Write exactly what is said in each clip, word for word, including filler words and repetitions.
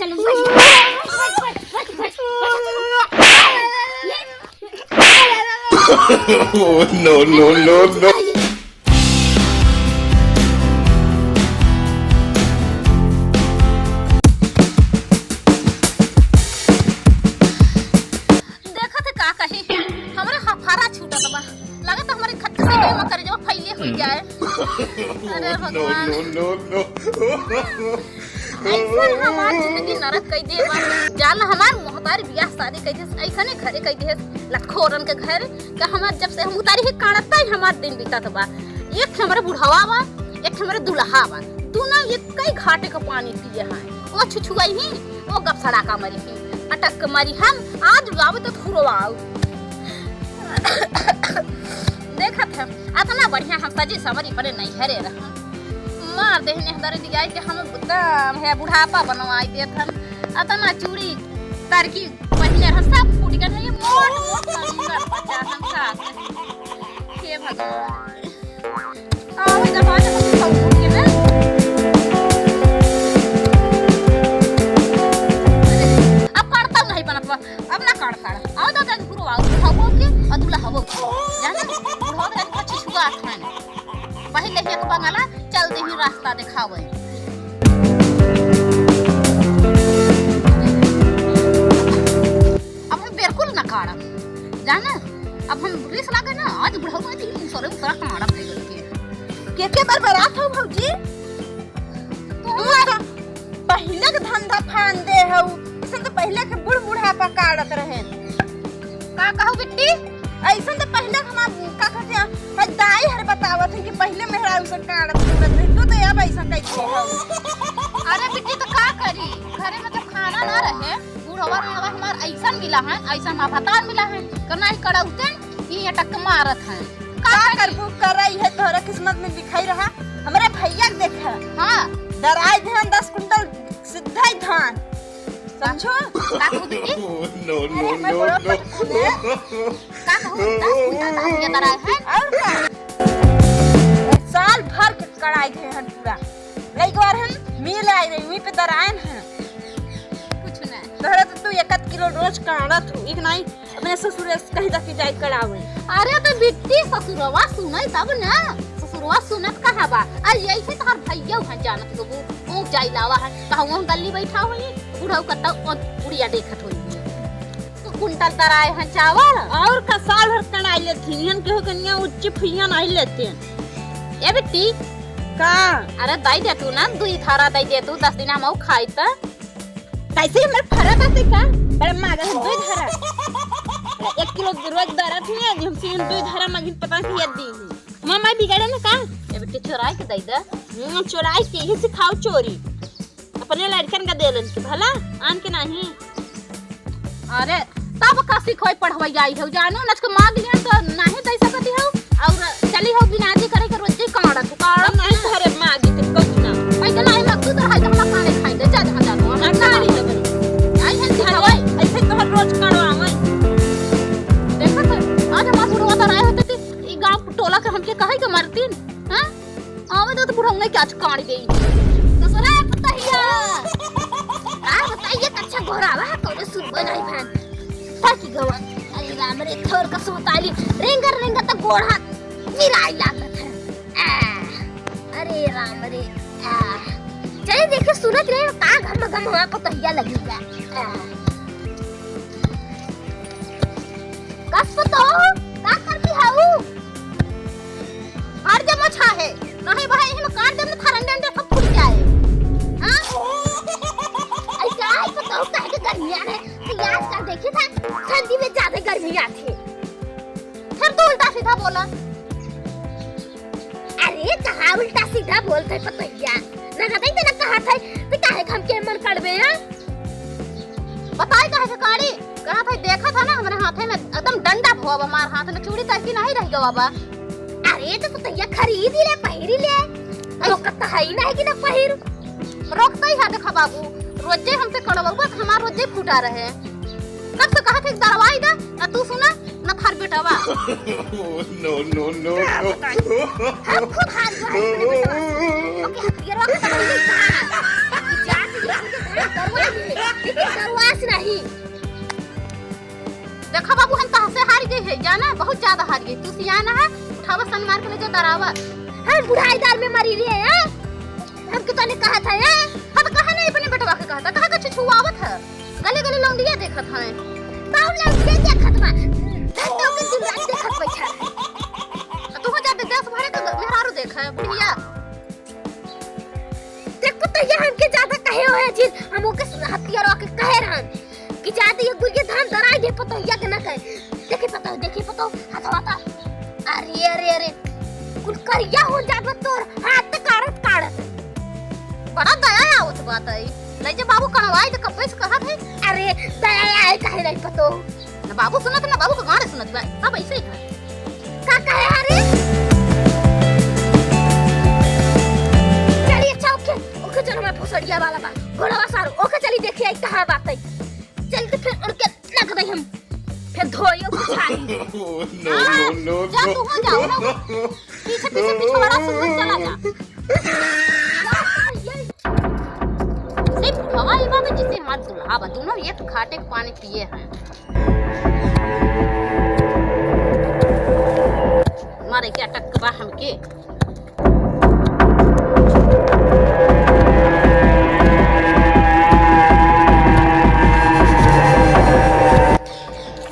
Oh, no, no, no, no। देखत है का कही, हमरे हफारा छूटत बा। लागत हमरे खट से में करेजवा फैले हो जाए। अरे भगवान। No, no, no, no। ऐसन हमार जिंदगी नरक कई दे बा। जान हमार मोहतारी बियाह शादी कई दे, ऐसने घरे कई दे, लतखोरन के घर। का हमार जब से हम उतारी ही काढ़त ही हमार दिन बीतत बा। एक ठे हमरे बुढ़वा बा, एक ठे हमरे दुल्हा बा। दुनो एक कई घाटे का पानी पिए हैं। वो छुछुआई ही, वो गपसड़ा का मरी ही। अटक के मरी हम, आज उड़ावे तो फुरवाऊ। देखत है, अतना बढ़िया हम सजी संवरी परे नैहरे रहन। मार देहने हदर दियाई के हम एकदम है बुढ़ापा बनवाई देत हन। अतना चूड़ी तरकी पहिने रहन, सब फूट गए। ये मोट मोट कंगन बचा हम का करी। हे भगवान। आओ, जब आज हम सब फूट गए ना। अब काढ़ता नहीं बनत बा। अब ना काढ़ काढ़। आओ दादा, घुरो आओ, बुढ़ाओ के, और दूल्हा हो के। जाना, बुढ़ाओ के अच्छी छुआ खान। पहले ही एक बंगला, चल दे ही रास्ता दिखावे। अब हम बिल्कुल ना काढ़ब। जाना, अब हम रेस लागे ना, आज बुढ़ाओ के तीन सौ रे उतरा काढ़ब दे के। के के बरबरात हो भौजी? तू तो पहिले के धंधा फान दे हऊ, इसन तो पहिले के बूढ़ बुढ़ापा काढ़त रहे। का कहू बिट्टी? ऐसन तो पहिले हमार का कहते हैं, हर दाई हर बतावत है कि पहिले मेहरारू से काढ़त रहे, तू तो अब ऐसा कैसे हऊ? अरे बिट्टी तो का करी, घरे में तो खाना ना रहे, बुढ़वा रंगवा हमार ऐसन मिला है, ऐसन हमार भतार मिला है, तो नहीं कड़ौते ही अटक के मारत है। का का करी? करबू, करई है, तोहरा किस्मत में लिखाई रहा। हमरे भैया के देखा। हाँ। दराई धान दस कुंटल सिद्धाई धान। समझो? का कहू दीदी? No, no, अरे, मैं no, बड़ो no। पटकू है। का कहू? दस कुंटल धान के दराई है। और का? साल भर के कड़ाई थे हन पूरा। एक बार हम मिल आए रही, वहीं पे दरायन है। कुछ ना। तोहरा तो तू एक आध किलो रोज काढ़त हो, एक नहीं? अपने ससुरे से कहीं तक जाए कड़ावे। अरे तो बिट्टी ससुरवा सुनई तब ना, ससुरवा सुनत कहाँ बा? अरे यही से तोहर भैया उहाँ जानत लोगू, ऊँख जाई लावा है, कहूँ हम गली बैठा होई, बुढ़ऊ कत्ता ओ बुढ़िया देखत होई। तो कुंटल तराए हैं चावल। और का साल भर कड़ाई लेती हैं, केहू कनिया उच्च फुइया नहीं लेते हैं। ए बिट्टी। का? अरे दई दे तू ना, दुई थारा दई दे तू, दस दिन हम खाई त। कैसे हमर फरत आते का? बड़ा मांगत है दुई धारा। एक किलो रोज दरत ही है, हम सीन दुई धारा मांगिन पता नहीं ये दी। हमार माई बिगड़े ना का? ए बेटी चोराई के दई दे। हम्म, चोराई के ही सिखाओ चोरी। अपने लड़कन का देलन के भला, आन के नहीं। अरे, तब का सिखोई पढ़वई आई हो, जानो, नच के मांग लिया तो नहीं दे सकती हो, और चली हो बिनाजी करे के रोज काढ़त, काढ़त हम नहीं ना। घरे मांगी तो कुछ ना। पैसा नहीं मांग, तू तो है तो हम खाने खाई दे, जा, जा, जा, तू हम ना काढ़ी है भाई। आई है सिखोई। ऐसे तो हर रोज काढ़वावे। देखा तो, आज हमार बुढ़वा तो आए होते थे, ई गांव टोला के हमके कहे के मरतीन, हाँ? आवे दो तो बुढ़ौंगे के आज काट गई। ससुरा पतहिया। आ बताइए कच्छा घोरावा है, कौनो सुनबो नहीं भैन। थक गवा। अरे राम रे, थोर का सोताली। रेंगर रेंगर तो गोड़ हाथ मिराई लागत है। आ, अरे राम रे। आ, चले देखे सुनत रहे का घम घम हुआ पतहिया लगेगा। आ। कस तो, का करती है वो? हर जमा छा है, नहीं भाई, हम काट देम तो थारा डंडा सब फूट जाए। हाँ? ऐसा है तो कहू काहे के गर्मी आ रहे? तो ये आजकल देखी था, ठंडी में ज्यादा गर्मी आती है। फिर तू उल्टा सीधा बोला। अरे, कहाँ उल्टा सीधा बोलत है पतैया? नगद ही तो ना कहा था, तो काहे के हमके मन करबे, हाँ? बताई काहे के काड़ी? कहा था, देखा था ना हमरे हाथे में एकदम डंडा भवा बा, हमार हाथ में चूड़ी तक की नहीं रह गवा बा। अरे, तो पतैया खरीद ही ले, पहिरी ले। तो कत्ता है ही नहीं कि ना पहिर। रोकता ही है, देखा बाबू, रोजे हमसे कड़वा बस हमार रोजे फूटा रहे। कब से कहा थे दरवाई दा, ना तू सुना, ना थार बेटवा। No, no, no, क्या no। बताई? हम खुद हार गए अपने बेटवा से। ओके, हथियारवा खत्म हो गई कहाँ? जाके ये हमके घर दरवाई दे। विश्वास नहीं। देखा बाबू, हम तहसे हार गए हैं, जाना, बहुत ज्यादा हार गए। तू सियाना है, उठावा सन मार के ले जा दरावा। हम बुढ़ाईदार में मरी रहे हैं। हम के तने कहा था, हैं? हम कहा नहीं अपने बेटवा के कहा था, कहा का छुछुआवत है। गली गली लौंडिया देखत हैं। बाबू लौंडिया देखत बा। धंधों के दिन रात देखत बैठा है। तो तू हो जा विदेश भरे तो मेहरारू देखा है, बुढ़िया। देख पतोहिया हमके ज्यादा कहे हो है जी, हम ओके हथियार ओके कहे रहन कि ज्यादा ये गुरिया धान दराई दे पतोहिया के ना कहे। देखी पतो, देखी पतो, हथवा ता। अरे, अरे, अरे, कुल करिया हो जात बा तोर हाथ काढ़त काढ़त। बड़ा दया आवत बात है। ले जे बाबू कढ़वाई तो कब्बे से कहत है। अरे, दया आए काहे नहीं पतो। ना बाबू सुनत, ना बाबू के गाने सुनत बा, सब ऐसे ही बा। का कहे हरे? चली अच्छा, ओके, ओके, चलो, मैं भोसड़िया वाला बा, घोड़वा सारू, ओके, चली देखी आई कहाँ बात है। चल तो फिर उनके लग गई हम, फिर धोयो बुझाई। No, हाँ, no, no, जा no। तू हो जाओ ना, पीछे पीछे पीछे बड़ा सुंदर चला जा। नहीं, बुढ़वा ई बात जिसे हमार दुल्हा बा, दोनों एक खाटे के पानी पिए हैं। मारे के अटक बा हमके।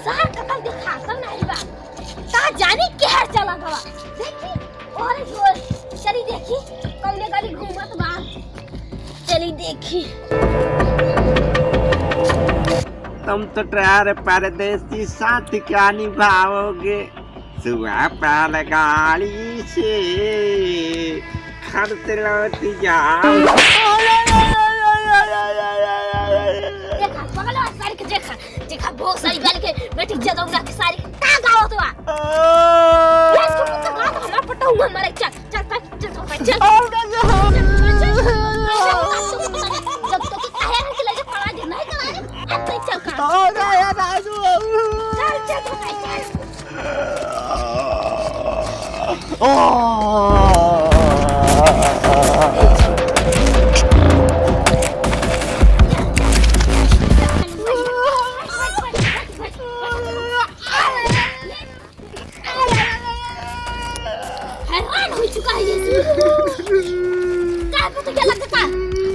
सार कतल दिखाता नहीं बा। का जानी केहर चला गवा। देखी, और जोर। चली देखी, कौने गली घूमत बा। चली देखी। तुम तो डरार परदेसी साथ क्या निभाओगे? सुआ बैलगाड़ी से घर से लौट जाओ। देखा, बगल वाली सारी के देखा, देखा, बहुत सारी बैल के बेटी जगौना के सारी का गावत बा। ये सुन तो गावत हमार पटौआ मरे, चल, चल, चल, चल, चल, चल। जब तो तू कहे ना कि ले जा पड़ा दे, नहीं करा रे, अब नहीं चल का। चल, चल, चल, चल। हैरान हो चुका है ये सुन। का पता क्या लगता है?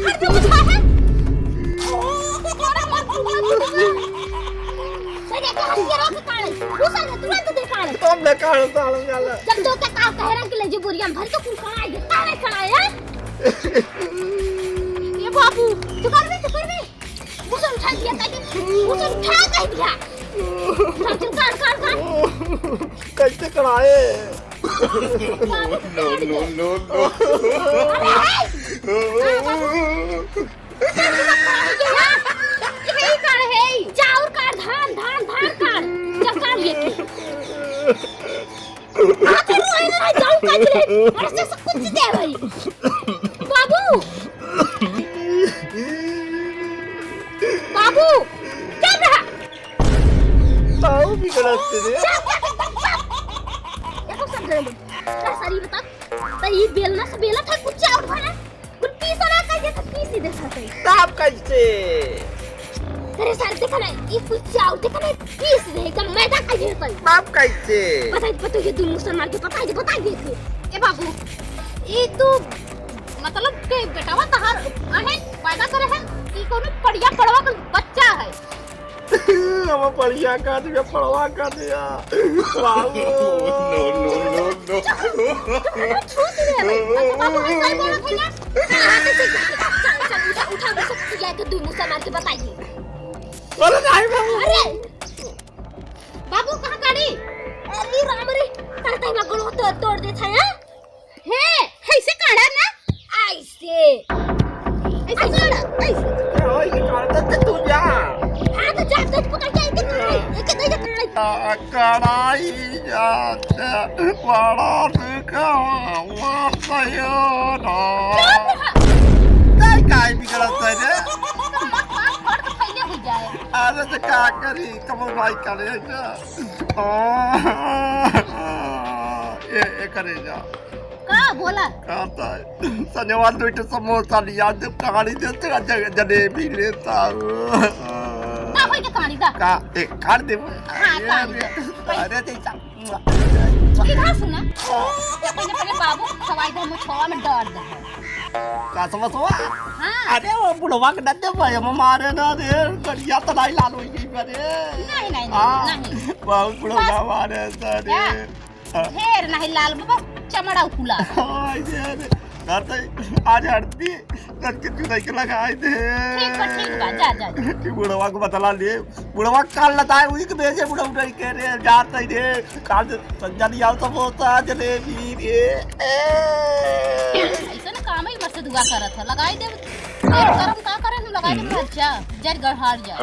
हर जो कुछ है। तेरे को हथियारों के कारण, घुसा दे, तुरंत दे कारण। तुम दे कारण, साला, साला। जब तो क्या काम कह रहा कि ले जी बोरिया में भर के कुल कढ़ाई दे, काहे कढ़ाई है? ये बाबू, तू कर दे, तू कर दे। भूषण उठा दिया, ताकि भूषण उठा कह दिया। काट, काट, काट, काट। कैसे कढ़ाए? बाबू, no, no, no, no। अरे, हाँ, बाबू। यही काट है। चाउर काट, धान, धान, धान काट। जा काट ये। आ तो रोए ना, जाऊ काट ले। ऐसे सब कुछ दे भाई। बाबू। बाबू, क्या रहा? ताऊ बिगड़त रे। चुप, चुप, चुप, चुप। देखो सब जने बोल। का सारी बता। तो ये बेलना से बेला था, कुछ चाउर भरा। कुछ पीसा ना कहिए तो पीसी दे सकते। तब कैसे? अरे सारे देखा ना, ये कुछ चाउर देखा ना, पीस दे, एकदम मैदा कहिए तो। तब कैसे? बताई, बताई, ये दोनों मुसलमान के बताई दे, बताई दे थे। ए बाबू, ये तो मतलब के बेटावा तहार अहे पैदा करे है, ई कोनो पड़िया पड़वा के बच्चा है। हम पड़िया का दिया, पड़वा का दिया। बाबू। No, no, no, no। छूट दे भाई। अच्छा, बाबू, हम सही बोलत है ना? हाँ, हाँ, तो सही। चल, चल, उठा, उठा, उठा, सब जाके दू मुसा मार के बताइए। अरे नहीं बाबू। अरे, बाबू, कहाँ गाड़ी? अरे राम रे, ताता ही मगड़ो तो तोड़ देता है, हाँ? हे, ऐसे काढ़ा ना, ऐसे। ऐसे काढ़ा, ऐसे। ए, हो, ये काढ़ा तो तू जा। हाँ, तो जा, तो पकड़ के ऐसे काढ़ा, ऐसे, ऐसे काढ़ा। आ, कढ़ाई जाते, बड़ा दुख हुआ, सयो ना। चुप रहा। तै काहे बिगड़त है रे? तो मत मार, फट के फैले हो जाए। अरे, तो का करी, कमल भाई करे है क्या? आ, ए, ए, करे जा। हाँ, बोला। कहत है, संजवा दो ठो समोसा लिया, जब कहानी देते, जलेबी लेता। ना होई के कहानी दा। का, ए, काट दे। हाँ, ये काट दे। अरे, जैसा। सीधा सुना। पहिले, पहिले बाबू खवाई दे, हम छवा में डर दे। का समोसवा? हाँ। अरे, वो बुढ़वा के डंडे पे हम मारे ना रे, गड़िया तो नहीं लाल होई गई बा रे। नहीं, नहीं, नहीं, हाँ, नहीं। बहुत बुढ़वा बस। मारे सर रे। क्या? हाँ। ढेर नहीं लाल बा, बस चमड़ा उकुला। हाँ, ये रे। ना तो आज हरदी, रख के चुनाई के लगाई दे। ठीक बा, ठीक बा, जा, जा, जा। कि बुढ़वा को बतला लिए, बुढ़वा काल लताए, उही के भेजे, बुढ़ऊ नहीं के रे, जात नहीं रे। काल से संजवा लियाओ समोसा, जलेबी रे। ए। ऐसे ना काम है, मस्त दुआ करत है, लगाई दे। तेल गरम का करे, हम लगाई दे, जा, जर गढ़ार जा।